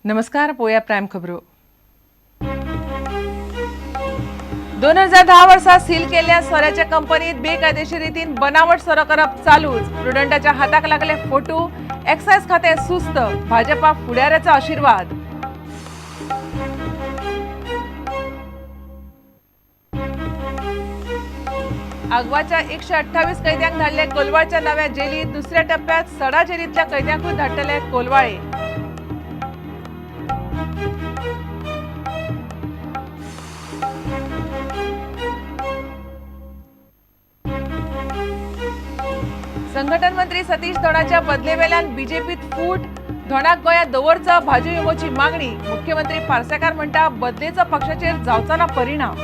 नमस्कार, पोया प्रायम खबरो. 2010 वर्सा सील केल्ल्या सोऱ्याच्या कंपनीत बेकायदेशीर रितीन बनावट सोरो करप चालूच. प्रुडंटाच्या हाताक लागले फोटो. एक्सायज खाते सुस्त, भाजपा फुडाऱ्याचा आशीर्वाद. आगवाच्या 128 कैद्यांक धाडले कोलवाळच्या नव्या जेलीत. दुसऱ्या टप्प्यात सडा जेलीतल्या कैद्यांकूय धाडटले कोलवाळे. संघटन मंत्री सतीश धोंडाच्या बदलेवेल्यान बीजेपीत फूट. धोंडाक गोंयांत दवरचो भाजप युमोची मागणी. मुख्यमंत्री पार्सेकार म्हणटा बदलेचो पक्षाचेर जावचो ना परिणाम.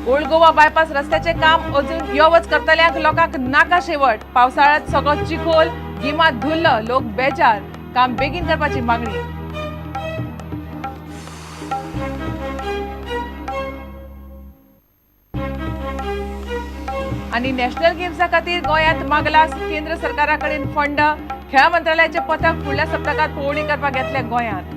ओल्ड गोवा बायपास रस्त्याचे काम अजून यो वच करतल्यांक लोकांक नाका शेवट. पावसाळ्यात सगळो चिखोल, गिमात धुल्ल, लोक बेजार. काम बेगीन करपाची मागणी. आनी नॅशनल गेम्सा खातीर गोंयांत मागला केंद्र सरकारा कडेन फंड. खेळां मंत्रालयाचे पथक फुडल्या सप्तकांत पळोवणी करपाक येतले गोंयांत.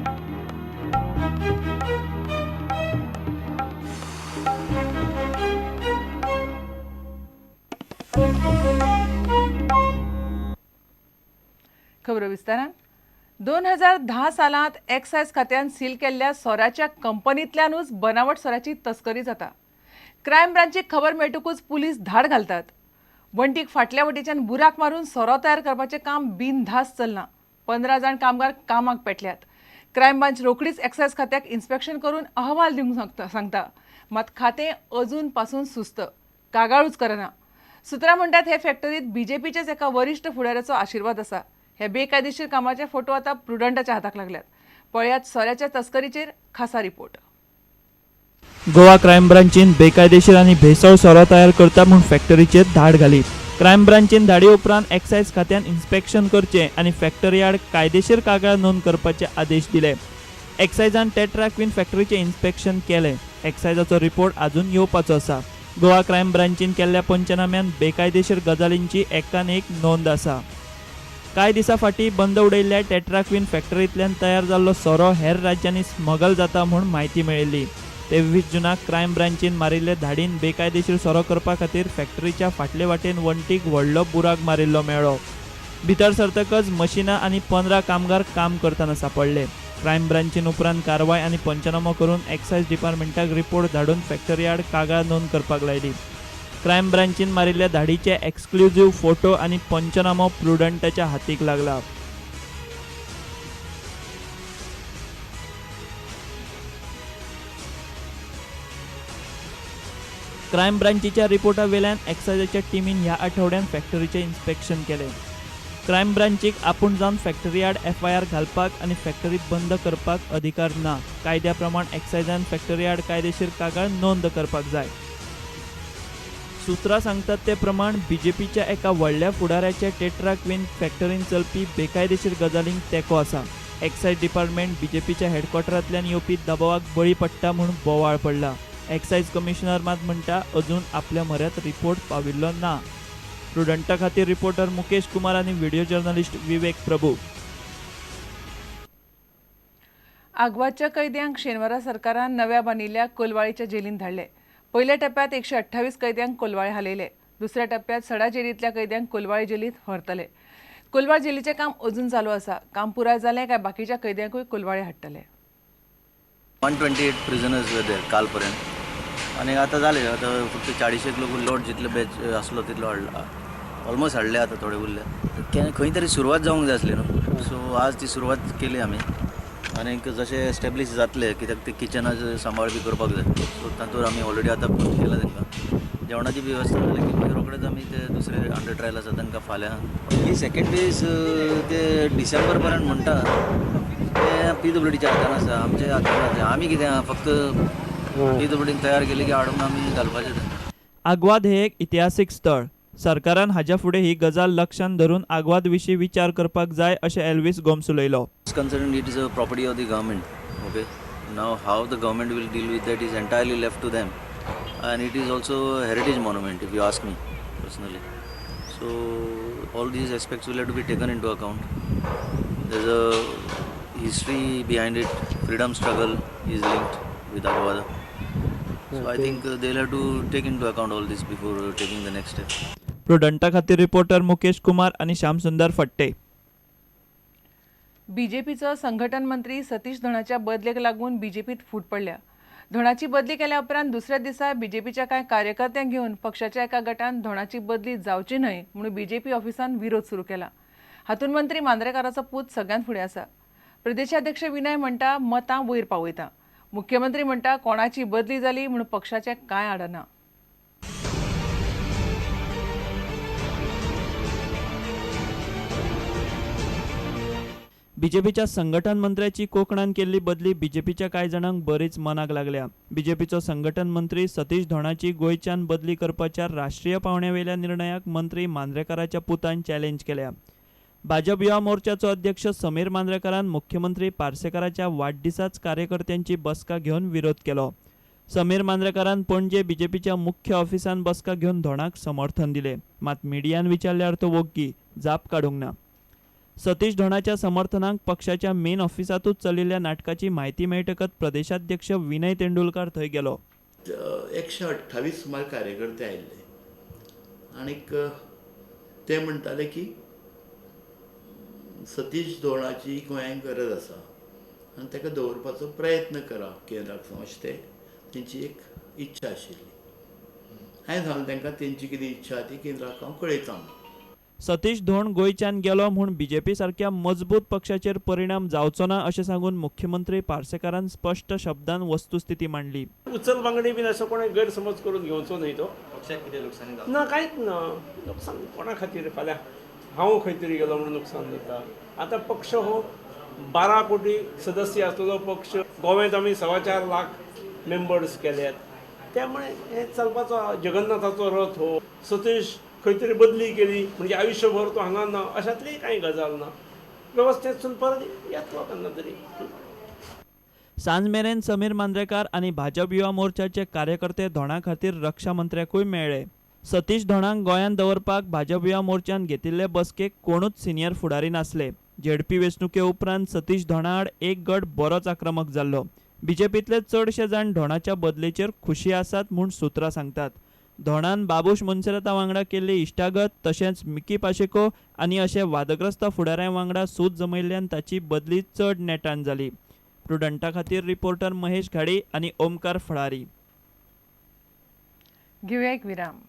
खबरो विस्तारान. 2010 सालांत एक्सायज खात्यान सील केल्ल्या सोऱ्याच्या कंपनींतल्यानूच बनावट सोऱ्याची तस्करी जाता. क्रायम ब्रांचीक खबर मेळटकूच पुलीस धाड घालतात. वण्टीक फाटल्या वटेच्यान बुराक मारून सोरो तयार करपाचें काम बिनधास्त चल्लां. 15 जाण कामगार कामाक पेटल्यात. क्रायम ब्रांच रोखडीच एक्सायज खात्याक इन्स्पेक्शन करून अहवाल दिवंक सांगता. मात खातें अजून पासून सुस्त, कागाळूच करना. सुत्रां म्हणटात हे फॅक्टरीत बीजेपीच्याच एका वरिश्ठ फुडाऱ्याचो आशिर्वाद आसा. हे बेकायदेशीर कामाचे फोटो आता प्रुडंटाच्या हाताक लागल्यात. पळयात सोऱ्याच्या तस्करीचेर खासा रिपोर्ट. गोवा क्रायम ब्रांचीन बेकायदेशीर आनी भेसळ सोरो तयार करता म्हूण फॅक्टरीचेर धाड घाली. क्रायम ब्रांचीन धाडी उपरांत एक्सायज खात्यान इन्स्पेक्शन करचें आनी फॅक्टरी आड कायदेशीर कागाळ नोंद करपाचे आदेश दिले. एक्सायजान टेट्रा क्वीन फॅक्टरीचें इन्स्पेक्शन केलें. एक्सायजाचो रिपोर्ट अजून येवपाचो आसा. गोवा क्रायम ब्रांचीन केल्ल्या पंचनाम्यान बेकायदेशीर गजालींची एकान एक नोंद आसा. कांय दिसां फाटीं बंद उडयल्ल्या टेट्रा क्वीन फॅक्टरींतल्यान तयार जाल्लो सोरो हेर राज्यांनी स्मगल जाता म्हूण म्हायती मेळिल्ली. 23 जुनाक क्रायम ब्रांचीन मारिल्ले धाडीन बेकायदेशीर सोरो करपा खातीर फॅक्टरीच्या फाटले वाटेन वण्टीक व्हडलो बुराक मारिल्लो मेळ्ळो. भितर सरतकच मशिनां आनी 15 कामगार काम करतना सांपडले. क्रायम ब्रांचीन उपरांत कारवाय आनी पंचनामो करून एक्सायज डिपार्टमेंटाक रिपोर्ट धाडून फॅक्टरी आड कागाळ नोंद करपाक लायली. क्रायम ब्रांचीन मारिल्ल्या धाडीचे एक्सक्लुझिव्ह फोटो आनी पंचनामो प्रुडंटाच्या हातीक लागला. क्रायम ब्रांचीच्या रिपोर्टा वेल्यान एक्सायजाच्या टिमीन ह्या आठवड्यान फॅक्टरीचें इन्स्पेक्शन केलें. क्रायम ब्रांचीक आपूण जावन फॅक्टरी आड एफआयआर घालपाक आनी फॅक्टरी बंद करपाक अधिकार ना. कायद्या प्रमाण एक्सायजान फॅक्टरी आड कायदेशीर कागाळ नोंद करपाक जाय. सुत्रां सांगतात ते प्रमाण बीजेपीच्या एका व्हडल्या फुडाऱ्याच्या टेट्रा क्वीन फॅक्टरीन चलपी बेकायदेशीर गजालींक तेंको आसा. एक्सायज डिपार्टमेंट बीजेपीच्या हेडक्वॉर्टरांतल्यान येवपी दबावाक बळी पडटा म्हूण बोवाळ पडला. एक्सायज कमिशनर मात म्हणटा अजून आपल्या म्हऱ्यांत रिपोर्ट पाविल्लो ना. प्रुडंटा खातीर रिपोर्टर मुकेश कुमार आनी व्हिडिओ जर्नलिस्ट विवेक प्रभू. आगवाच्या कैद्यांक शेनवारा सरकारान नव्या बांदिल्ल्या कोलवाळीच्या जेलीन धाडले. पयल्या टप्प्यात 128 कैद्यांक कोलवाळे हालयले. दुसऱ्या टप्प्यात सडा जेलींतल्या कैद्यांक कोलवाळे जेलींत व्हरतले. कोलवाळ जेलीचें काम अजून चालू आसा. काम पुराय जालें काय बाकीच्या कैद्यांकूय कोलवाळे हाडटले. 128 प्रिजनर्स there कालपर्यंत आनी आतां जाले. आतां फक्त 40 लोक लोड जितले बॅच आसलो तितलो हाडला, ऑलमोस्ट हाडले, आतां थोडे उरले. खंय तरी सुरवात जावंक जाय आसली न्हू, सो आज ती सुरवात केली आमी. आनीक जशें एस्टेब्लीश जातले, कित्याक ते किचनाचो सांबाळ बी करपाक जाय, सो तातूंत आमी ऑलरेडी आतां केला. तांकां जेवणाची बी वेवस्था जाली की मागीर रोखडेच आमी ते दुसरे अंडर ट्रायल आसा तांकां फाल्यां ही सेकेंड फेज ते डिसेंबर पर्यंत म्हणटा ते पीडब्ल्यूडीच्या हातान आसा, आमच्या हातान आसा. आमी कितें फक्त पीडब्ल्यूडीन तयार केली की हाडून आमी घालपाचें. आग्वाद हे एक इतिहासीक स्थळ. सरकारान हाज्या फुडें ही गजाल लक्षांत धरून आग्वाद विशीं विचार करपाक जाय अशें एल्विस गोम्स उलयलो. Concerned, it is a property of the government. Okay, now how the government will deal with that is entirely left to them, and it is also a heritage monument if you ask me. personally. So all these aspects will have to be taken into account. There is a history behind it, freedom struggle is linked with Aguada. So I think they will have to take into account all this before taking the next step. प्रुडंटा खातीर reporter Mukesh Kumar आनी श्यामसुंदर फट्टे. बीजेपीचो संघटन मंत्री सतीश धोणाच्या बदलेक लागून बीजेपीत फूट पडल्या. धोणाची बदली केल्या उपरांत दुसऱ्या दिसा बीजेपीच्या कांय कार्यकर्त्यांक घेवन पक्षाच्या एका गटान धोणाची बदली जावची न्हय म्हणून बीजेपी ऑफिसान विरोध सुरू केला. हातूंत मंत्री मांद्रेकाराचो पूत सगळ्यांत फुडें आसा. प्रदेशाध्यक्ष विनय म्हणटा मतां वयर पावयता. मुख्यमंत्री म्हणटा कोणाची बदली जाली म्हणून पक्षाचें कांय आडना. बीजेपीच्या संघटन मंत्र्याची कोकणान केल्ली बदली बीजेपीच्या कांय जाणांक बरीच मनाक लागल्या. बीजेपीचो संघटन मंत्री सतीश धोणाची गोंयच्यान बदली करपाच्या राष्ट्रीय पावंड्यावेल्या निर्णयाक मंत्री मांद्रेकाराच्या पुतान चॅलेंज केल्या. भाजप युवा मोर्चाचो अध्यक्ष समीर मांद्रेकारान मुख्यमंत्री पार्सेकाराच्या वाडदिसाच कार्यकर्त्यांची बसका घेवन विरोध केलो. समीर मांद्रेकारान पणजे बीजेपीच्या मुख्य ऑफिसान बसका घेवन धोणाक समर्थन दिलें. मात मिडियान विचारल्यार तो वोग्गी जाप काडूंक ना. सतीश धोणाच्या समर्थनाक पक्षाच्या मेन ऑफिसांतूच चलिल्ल्या नाटकाची म्हायती मेळटकच प्रदेशाध्यक्ष विनय तेंडुलकार थंय गेलो. 128 सुमार कार्यकर्ते आयिल्ले आनीक ते म्हणटाले की सतीश धोणाची गोंयांक गरज आसा आनी ताका दवरपाचो प्रयत्न करा केंद्राक, अशें ते तेंची एक इच्छा आशिल्ली. हांवें सांगलें तांकां तेंची कितें इच्छा ती केंद्राक हांव कळयता. सतीश धोण गोंयच्यान गेलो म्हूण बीजेपी सारक्या मजबूत पक्षाचेर परिणाम जावचो ना अशें सांगून मुख्यमंत्री पार्सेकारान स्पश्ट शब्दान वस्तुस्थिती मांडली. उचल बांगडी बीन असो कोणें गैरसमज करून घेवचो न्हय. तो पक्षाक कितें लुकसाणी जाता ना, कांयच ना. लुकसाण कोणा खातीर? फाल्यां हांव खंय तरी गेलो म्हणून नुकसान जाता. आतां पक्ष हो 12 कोटी सदस्य आसलेलो पक्ष, गोव्यांत आमी 4.25 लाख मेंबर्स केल्यात. त्यामुळे हे चलपाचो जगन्नाथाचो रथ हो. सतीश खंय तरी बदली केली म्हणजे आयुष्यभर तो हांगा ना अशातली कांय गजाल ना. वेवस्थेतसून परत येतलो केन्ना तरी. सांज मेरेन समीर मांद्रेकार आनी भाजप युवा मोर्चाचे कार्यकर्ते धोणा खातीर रक्षा मंत्र्याकूय मेळ्ळे. सतीश धोणाक गोंयांत दवरपाक भाजप युवा मोर्चान घेतिल्ले बसकेक कोणूच सिनियर फुडारी नासले. झेडपी वेंचणुके उपरांत सतीश धोणा आड एक गट बरोच आक्रमक जाल्लो. बीजेपींतले चडशे जाण धोणाच्या बदलेचेर खुशी आसात म्हूण सुत्रां सांगतात. धोणान बाबूश मोन्सेराता वांगडा केल्ली इश्टागत तशेंच मिकी पाशेको आनी अशे वादग्रस्त फुडाऱ्यां वांगडा सूत जमयल्ल्यान ताची बदली चड नेटान जाली. प्रुडंटा खातीर रिपोर्टर महेश घाडी आनी ओमकार फळारी. घेवया एक विराम.